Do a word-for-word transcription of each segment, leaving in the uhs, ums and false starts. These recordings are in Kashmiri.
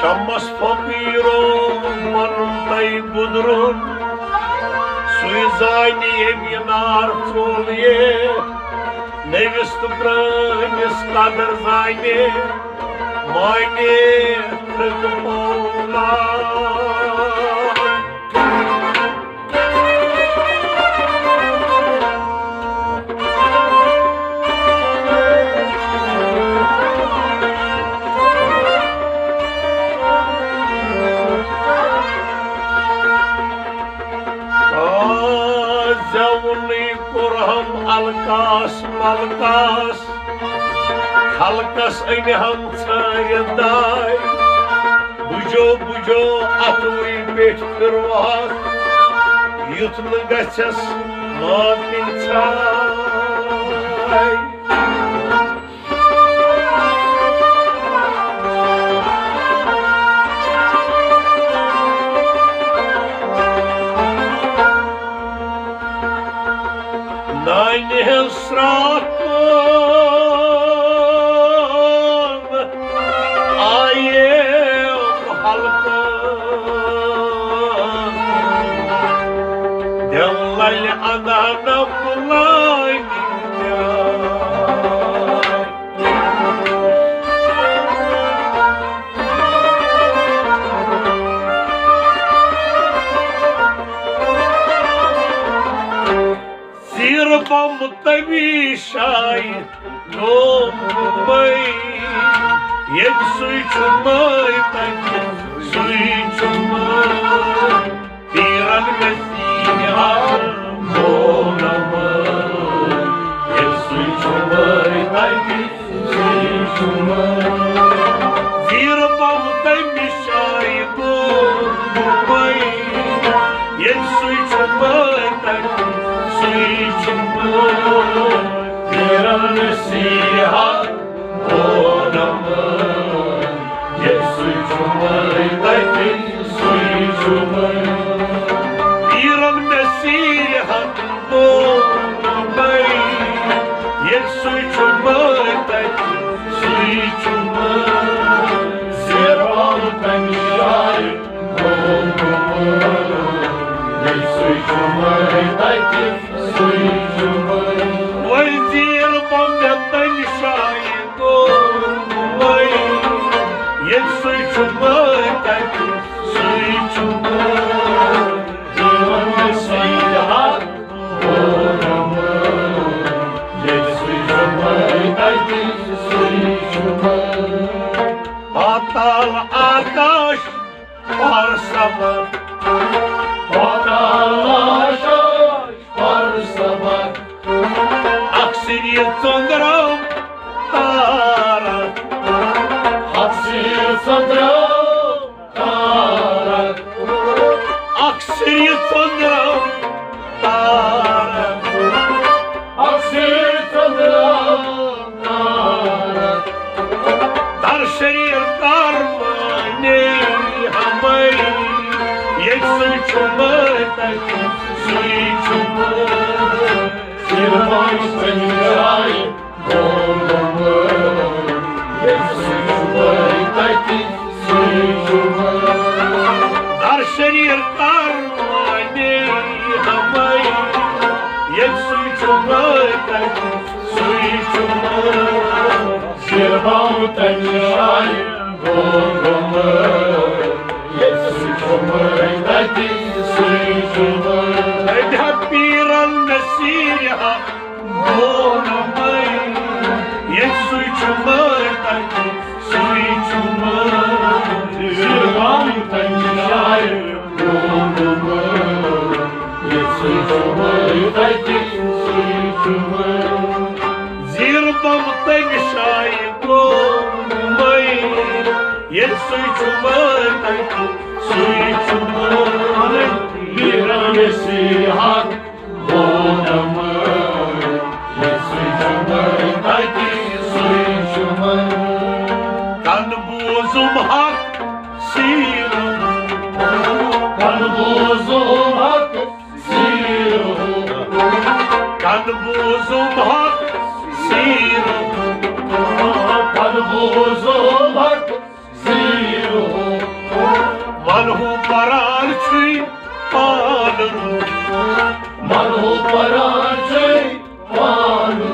شمس فقیرو، ونُن تۄہہِ گُدرُن، سُے زانہِ ییٚمہِ نار ژوٚل یہِ، نٔوِس تہٕ پرٛٲنِس قدر زانہِ، مانہِ تھٔکۍ پولان۔ آ، زیوُنٕے کوٚرہم الکاس ملکاس، خلقس أنۍ ہم ژھٲرِتھ داے۔ بُجو، بُجو، اَتھوٕے پیٚٹھۍ پھِروہَس، یُتھ نہٕ گژھٮ۪س مان تِم ژھاے۔ نانہِ ہٕنٛز سرٛان آیے ہلکہٕ، دِل للہِ اندانہٕ بُلٲنۍ۔ زیٖر بم تمی شاے گوٚو مُمبے، ییٚتہِ سُے چھُ مٲے تَتہِ سُے چھُ مٲے۔ پیرن گژھی ہر بونم، ییٚلہِ سُے چھُ وٲرۍ تَتہِ سُے چھُ وٲرۍ۔ زیٖر بم تَمہِ شایہِ گوٚو بُمبے، ییٚلہِ سُے چھُ وٲرۍ تَتہِ سُے چھُ وٲرۍ۔ پیرن گژھی ہر بونم، ییٚلہِ سُے چھُ وٲرۍ تَتہِ سُے چھُ وٲرۍ۔ پیرن مےٚ سیٖرِ ہتھ بونم، ییٚلہِ سُے چھُ وٲرۍ تَتہِ سُے چھُ وٲرۍ۔ زیٖر بم تَمہِ شایہِ گوٚو بُمبے، ییٚلہِ سُے چھُ وٲرۍ تَتہِ سُے چھُ وٲرۍ۔ وۄنۍ زیٖر بم مےٚ تَمہِ شایہِ گوٚو وٲرۍ، ییٚلہِ سُے چھُ وٲرۍ تَتہِ سُے چھُ وٲرۍ۔ زیٖر بم مےٚ سیٖرِ ہتھ بونم، ییٚلہِ سُے چھُ وٲرۍ تَتہِ سُے چھُ وٲرۍ۔ پاتال آکاش پرسبر، پاتال آکاش پرسبر، اکھ سری ژٔنٛدرا تارا، اکھ سری ژٔنٛدرا تارا، اکھ سری ژٔنٛدرا تارا، اکھ سری ژٔنٛدرا تارا۔ در شریر کار مانے ہمے، ییٚتہِ سُے چھُ مٲے تَتہِ سُے چھُ مٲے۔ سِر بم تَمہِ شایہِ گوٚو بُمبے، ییٚتہِ سُے چھُ مٲے تَتہِ سُے چھُ مٲے۔ در شریر کار مانے ہمے، ییٚتہِ سُے چھُ مٲے تَتہِ سُے چھُ مٲے۔ سِر بم تَمہِ شایہِ گوٚو بُمبے، ییٚتہِ سُے چھُ مٲے تَتہِ سُے چھُ مٲے۔ أتھۍ ہا پیٖرن مےٚ سیٖرِ ہا بونم، ییٚتہِ سُے چھُ مٲے تَتہِ سُے چھُ مٲے۔ سِر بم تَمہِ شایہِ گوٚو بُمبے، ییٚتہِ سُے چھُ مٲے تَتہِ سُے چھُ مٲے۔ زیٖر بم تَمہِ شایہِ گوٚو بُمبے، ییٚتہِ سُے چھُ مٲے تَتہِ سُے چھُ مٲے۔ پیرن مےٚ سیٖرِ ہتھ بونم، پن بوزم حق سیرو، پن بوزم حق سیرو۔ من ہو پران چھی پانو، من ہو پران چھی پانو،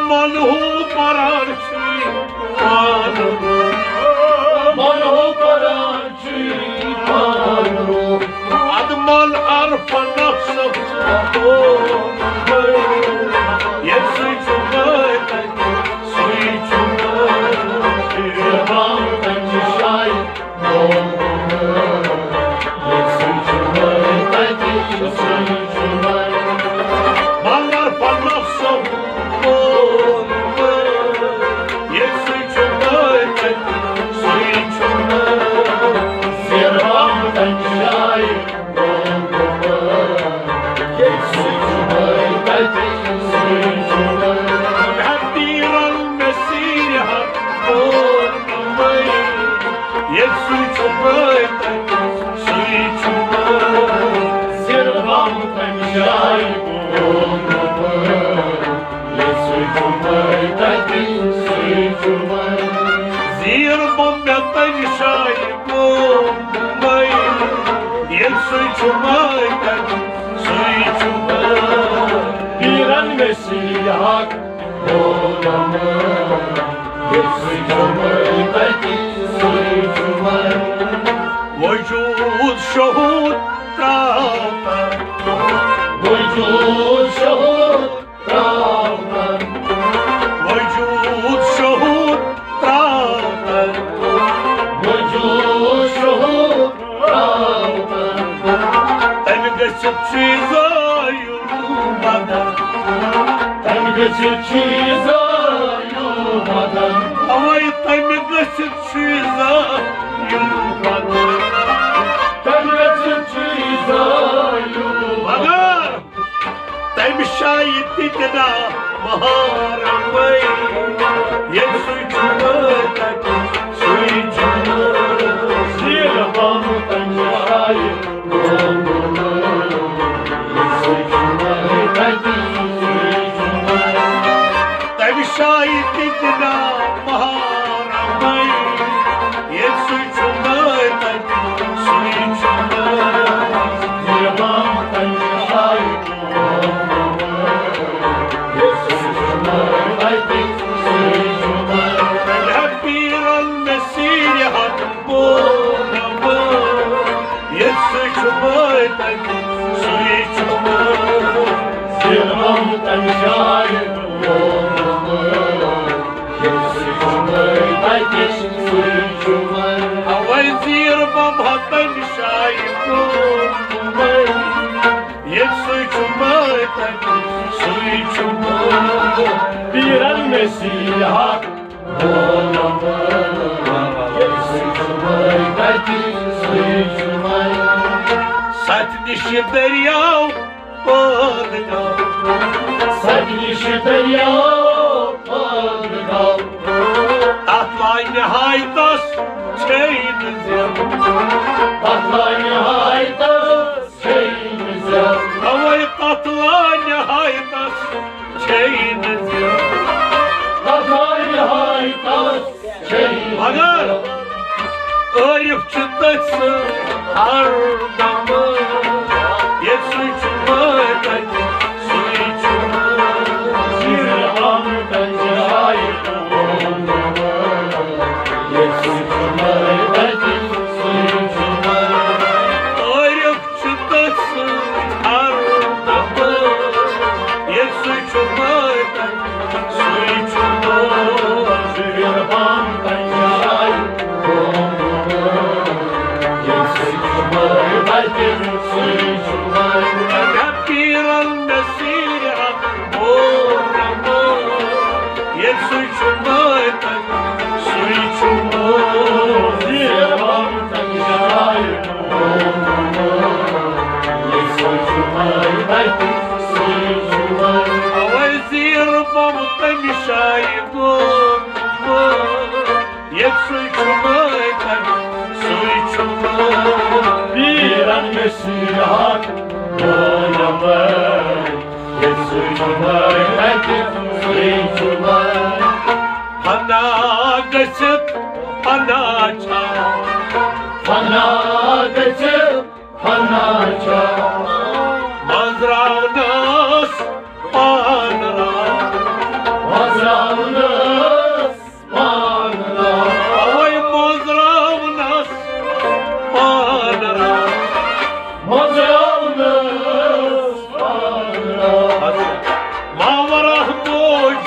من ہو پران چھی پانو، من ہو پران ادمان عرف نفسه. ییٚلہِ سُے چھُ مٲرۍ تَتہِ، سُے چھُ مٲرۍ. ییٚلہِ سُے چھُ مٲرۍ تَتہِ، سُے چھُ مٲرۍ. مگر پنُن سُہ مول، ییٚلہِ سُہ چھُ مٲرۍ تَتہِ، سُے چھُ مٲرۍ. زیر بام تَمہِ جایہِ گوٚو بہٕ مٲرۍ. ییٚلہِ سُہ چھُ مٲرۍ تَتہِ، سُے چھُ مٲرۍ. ہٮ۪تھ تیٖرَن مےٚ سیٖرِ ہَتھ گوٚو بہٕ مٲرۍ. ییٚلہِ سُے چھُ مٲرۍ تَتہِ، سُے چھُ مٲرۍ. زیر بام تَمہِ جایہِ گوٚو بہٕ مٲرۍ. ییٚلہِ سُے چھُ مٲرۍ تَتہِ، سُے چھُ مٲرۍ. زیر بام مےٚ تَمہِ جایہِ گوٚو بہٕ مٲرۍ. ییٚلہِ سُے چھُ مٲرۍ تَتہِ، سُے چھُ مٲرۍ. پیٖرَن مےٚ سیٖرِ ہَتھ گوٚو بہٕ مٲرۍ. ییٚلہِ سُے چھُ مٲرۍ تَتہِ، سُے چھُ مٲرۍ. وجوٗد شہوٗد ترٛاو تَتھ. وجوٗد شہوٗد ترٛاو تَتھ. وجوٗد شہوٗد ترٛاو تَتھ. وجوٗد شہوٗد ترٛاو تَتھ. تَمہِ گٔژھِتھ چھُ یہِ زٲیُل بدل. تَمہِ گٔژھِتھ چھُ یہِ زٲیُل بدل. اَوَے تَمہِ گٔژھِتھ چھُ یہِ زٲیُل بدل. تَمہِ گٔژھِتھ چھُ یہِ زٲیُل بدل. مگر تَمہِ جایہِ تہِ تہِ نا محرمٕے، ییٚلہِ سُے چھُ مٲرۍ تَتہِ، سُے چھُ مٲرۍ. زیر بام تَمہِ جایہِ گوٚو بہٕ مٲرۍ. ییٚلہِ سُے چھُ مٲرۍ تَتہِ، سُے چھُ مٲرۍ. تَمہِ جایہِ تہِ تہِ نا محرمٕے، ییٚلہِ سُے چھُ مٲرۍ تَتہِ، سُے چھُ مٲرۍ. زیر بام تَمہِ جایہِ پیٖرَن مےٚ سیٖرِ ہَتھ بوزناوان. ییٚلہِ سُہ چھُ مٲرۍ تَتہِ، سُے چھُ مٲرۍ. زیر بام تَمہِ جایہِ بوزناوان. ییٚلہِ سُہ چھُ مٲرۍ تَتہِ، سُے چھُ مٲرۍ. اَوَے زیر بام ہا تَمہِ جایہِ بوزناوان. ییٚلہِ سُے چھُ مٲرۍ تَتہِ، سُے چھُ مٲرۍ. پیٖرَن مےٚ سیٖرِ ہَتھ بوزناوان. ییٚلہِ سُے چھُ مٲرۍ تَتہِ، سُے چھُ مٲرۍ. سَتہِ نِشہِ دٔریاو پٲدٕ گوٚو. سَتہِ نِشہِ دٔریاو پٲدٕ گوٚو. تَتھ لاے نِہایتَس چھے نہٕ زٮ۪و. تَتھ لاے نِہایتَس چھے نہٕ زٮ۪و. اَوَے تَتھ لاے نِہایتَس چھے نہٕ زٮ۪و. تَتھ لاے نِہایتَس چھے نہٕ زٮ۪و. مگر عٲرِف چھُ تٔتھۍ سۭتۍ ہر دمہٕ. ییٚلہِ سُے چھُ مٲرۍ تَتہِ، سُے چھُ مٲرۍ. زیر بام تَمہِ جایہِ گوٚو بہٕ مٲرۍ. ییٚلہِ سُے چھُ مٲرۍ تَتہِ، سُے چھُ مٲرۍ. عٲرِف چھُ تٔتھۍ سۭتۍ ہر دمہٕ. ییٚلہِ سُے چھُ مٲرۍ تَتہِ، سُے چھُ مٲرۍ. زیر بام تَمہِ جایہِ گوٚو بہٕ مٲرۍ. ییٚلہِ سُے چھُ مٲرۍ تَتہِ، سُے چھُ مٲرۍ. پیٖرَن مےٚ سیٖرِ ہَتھ بوزناوان. ییٚلہِ سُے چھُ مٲرۍ تَتہِ، سُے چھُ مٲرۍ. زیر بام تَمہِ جایہِ گوٚو بہٕ مٲرۍ. ییٚلہِ سُے چھُ مٲرۍ تَتہِ، سُے چھُ مٲرۍ. اَوَے زیر بام تَمہِ جایہِ گوٚو بہٕ مٲرۍ. ییٚلہِ سُے چھُ مٲرۍ تَتہِ، سُے چھُ مٲرۍ. پیٖرَن مےٚ سیٖرِ ہَتھ بوزناوان. سُے چھُ مٲلۍ تَتہِ، سُے چھُ مٲلۍ۔ فنا گٔژھِتھ فنا چھا، فنا گٔژھِتھ فنا چھا۔ منٛزراونَس پان را، منٛزراونَس پان را۔ اَوَے منٛزراونَس پان را، منٛزراونَس پان را۔ ماورا موج،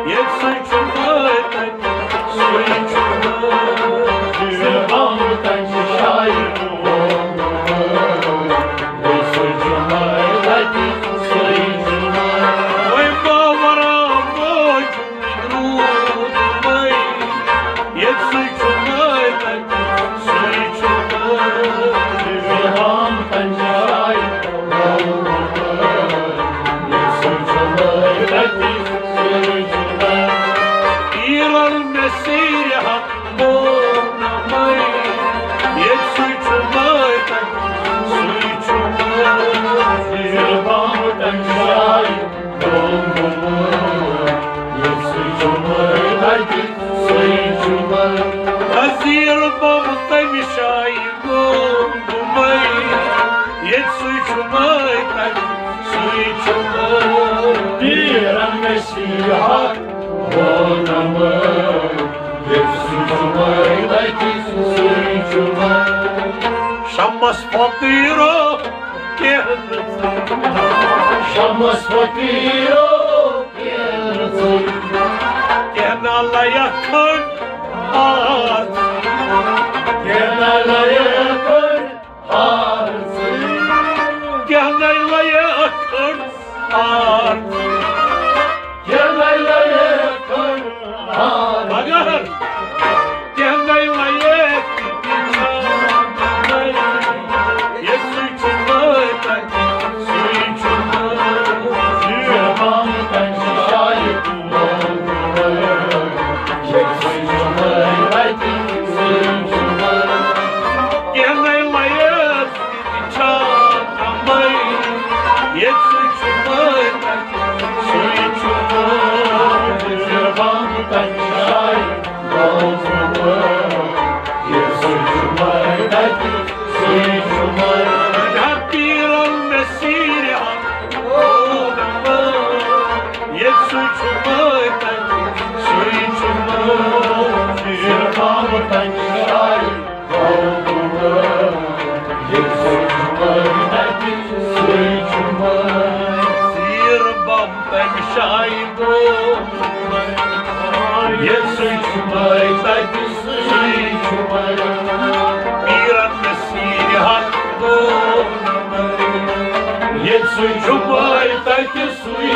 ییٚتہِ سُے چھُ مٲلۍ تَتہِ، سُے چھُ مٲلۍ۔ زِ بمبہٕ تَمہِ شایہِ، ییٚتہِ سُے چھُ مٲلۍ تَتہِ، سُے چھُ مٲلۍ۔ وۄنۍ ماورا موج، روٗد مٔے، ییٚتہِ سُے چھُ مٲلۍ تَتہِ، سُے چھُ مٲلۍ۔ زِ بمبہٕ تَمہِ شایہِ، ییٚتہِ سُے چھُ مٲلۍ تَتہِ، سُے چھُ مٲلۍ۔ پیٖرن مےٚ سیرِ ہا گوٚو نہٕ مٔے، ییٚتہِ سُے چھُ مٲلۍ تَتہِ، سُے چھُ مٲلۍ۔ زِ بمبہٕ تَمہِ شایہِ، گوٚو نہٕ مٔے، ییٚتہِ سُے چھُ مٲلۍ تَتہِ، سُے چھُ مٲلۍ۔ زِ بمبہٕ تَمہِ شایہِ، گوٚو نہٕ مٔے، ییٚتہِ سُے چھُ مٲلۍ تَتہِ، سُے چھُ مٲلۍ۔ پیٖرن مےٚ سیرِ ہا گوٚو نہٕ مٔے، ییٚتہِ سُے چھُ مٲلۍ تَتہِ، سُے چھُ مٲلۍ۔ شمس فقیٖرو کینٛہہ نہٕ ژٕ، شمس فقیٖرو کینٛہہ نہٕ ژٕ، کینٛہہ نہ لَیَکھ کھنٛڈ آر ژٕ، کینٛہہ نہ لَیَکھ کھنٛڈ آر ژٕ، کینٛہہ نہ لَیَکھ کھنٛڈ آر ژٕ، کینٛہہ نہ لَیَکھ کھنٛڈ آر۔ مگر کینٛہہ نَے وَیے، ییٚتہِ سُے چھُ مٲلۍ تَتہِ، سُے چھُ مٲلۍ۔ ییٚتہِ سُے چھُ مٲلۍ تَتہِ، سُے چھُ مٲلۍ۔ کینٛہہ نَے وَیے، ییٚتہِ سُے چھُ مٲلۍ تَتہِ، سُے چھُ مٲلۍ۔ ییٚتہِ سُے چھُ مٲلۍ تَتہِ، سُے چھُ مٲلۍ۔ پیٖرن مےٚ سیٖرِ ہا، ییٚتہِ سُے چھُ مٲلۍ تَتہِ، سُے چھُ مٲلۍ۔ ییٚتہِ سُے چھُ مٲلۍ تَتہِ، سُے چھُ مٲلۍ۔ سیٖر بم تَمہِ شایہِ گوٚو۔ ییٚتہِ سُے چھُ مٲلۍ تَتہِ، سُے چھُ مٲلۍ۔ پیٖرن مےٚ سیٖرِ ہا گوٚو۔ ییٚتہِ سُے چھُ مٲلۍ تَتہِ، سُے